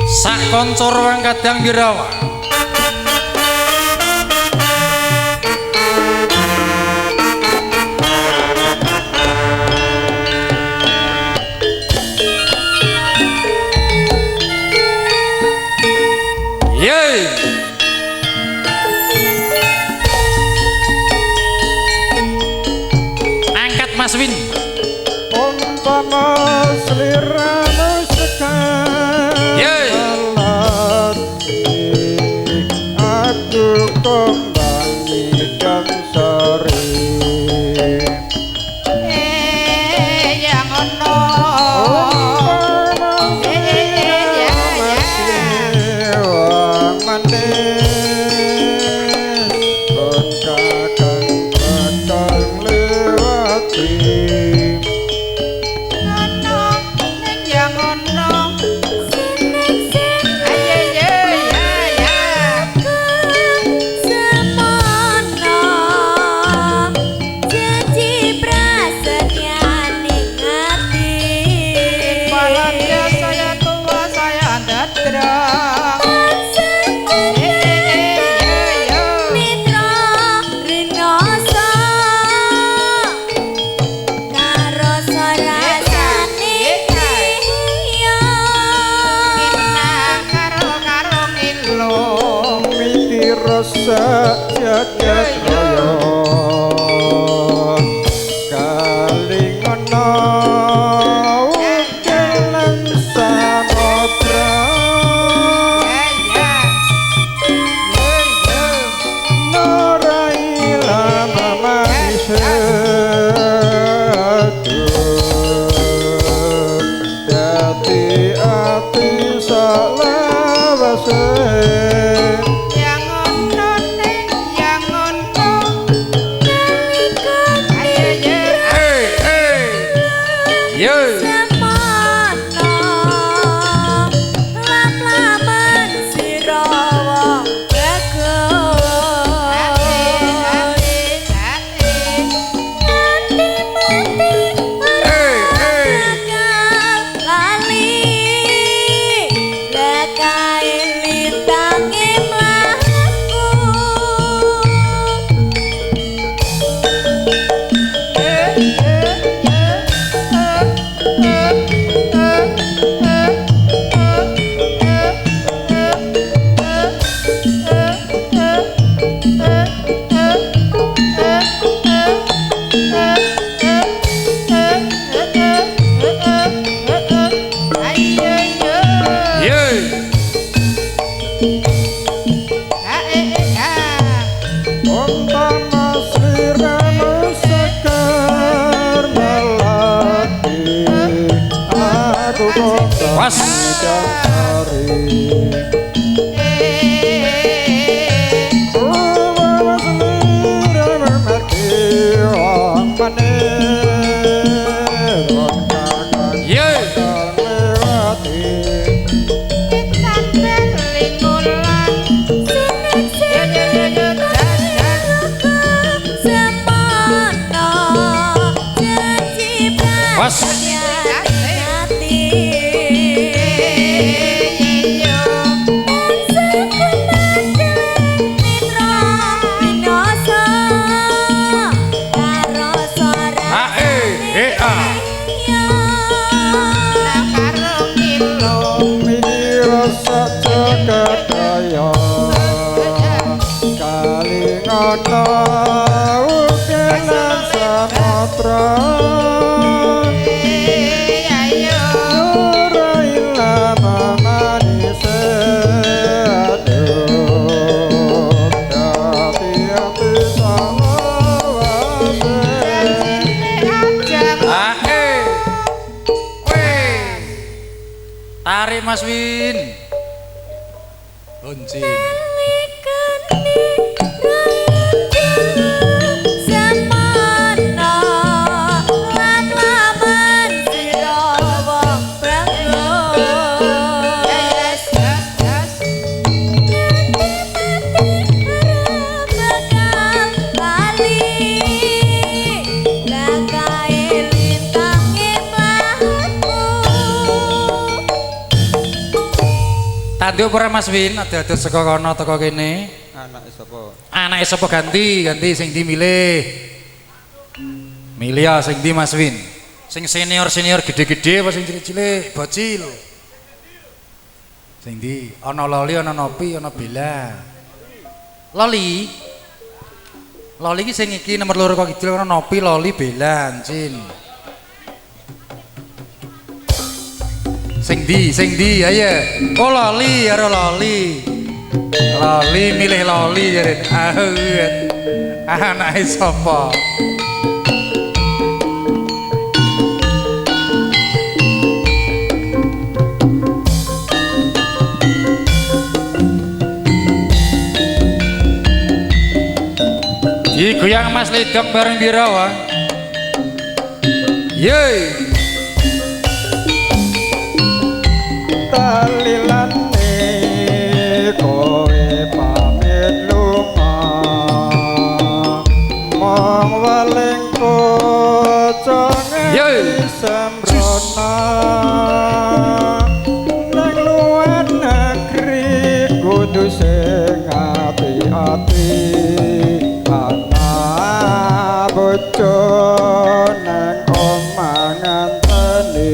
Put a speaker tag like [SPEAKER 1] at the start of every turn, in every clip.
[SPEAKER 1] Sak kanca ruang kadang wirawa. Yeay. Angkat Mas Win.
[SPEAKER 2] Umpama sliramu sekar melati, aku kembali dan sari.
[SPEAKER 3] Yang ono.
[SPEAKER 2] Umpama sliramu wong manis, kon kakang bakal nglewati.
[SPEAKER 3] Ono ning yang ono. Ayo yo ya ya.
[SPEAKER 4] Semono janji prasetyaning ati.
[SPEAKER 3] Balatnya saya tua saya ndadra. Yo.
[SPEAKER 4] Mitra rinasa karo rasane kriya.
[SPEAKER 3] Pinang karo karo ngilo.
[SPEAKER 2] Miti rasa jagat raya kalingono ukelan samodra.
[SPEAKER 3] Ya ya. Yo yo.
[SPEAKER 2] Nora ilama manis aduh dadi ati salawase.
[SPEAKER 3] Yang ono ning yang ono. Ayo yo.
[SPEAKER 1] Eh eh. Yo.
[SPEAKER 4] Semono lam-laman sira wong bagus. Nganti mati ora bakal lali. Lakae lintange mlaku.
[SPEAKER 1] Yo.
[SPEAKER 2] Umpama sliramu sekar melati, aku kok
[SPEAKER 1] Was.
[SPEAKER 2] bidadari. Umpama sliramu mati wong manis, wong kakang
[SPEAKER 1] Yo.
[SPEAKER 2] bakal nglewati.
[SPEAKER 4] Semono janji
[SPEAKER 1] Was.
[SPEAKER 4] prasetyaning ati. Mitra rinasa karo
[SPEAKER 1] A E E A.
[SPEAKER 2] Miti rasa jagat raya kalingono ukelan samodra. Ora ilama manis aduh dadi ati salawase.
[SPEAKER 1] A E. Weh. Tarik Mas Win. Loncin.
[SPEAKER 4] Semono lam-laman sira wong bagus. Nganti mati ora bakal lali. Lakae lintange mlaku.
[SPEAKER 1] Tanduk ora Mas Win, ada-ada saka kono teko kene.
[SPEAKER 2] Anake sapa?
[SPEAKER 1] Anake sapa ganti, ganti sing ndi milih. Milih ya sing ndi Mas Win? Sing senior-senior gede-gede apa sing cilik-cilik, bocil? Sing ndi? Ana Loli, ana Nopi, ana Bella. Loli. Loli iki sing iki nomor 2 kok kidul ana Nopi, Loli, Bella, Ancin. Sing ndi? Sing ndi? Ayo. Oh Loli, karo Loli. Loli milih Loli jare. Anake sapa? Digoyang Mas Lidong bareng Birawa. Yeay.
[SPEAKER 2] Talilane kowe pamit lunga mong weling koconge sembrono nang luar negeri kudu sing ati-ati ana bojo nang omah nganteni.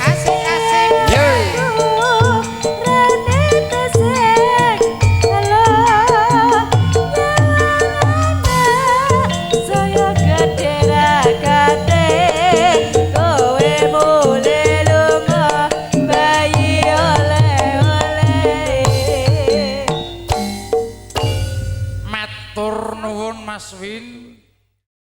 [SPEAKER 4] Asik-asik.
[SPEAKER 1] Yeah. Mas Win.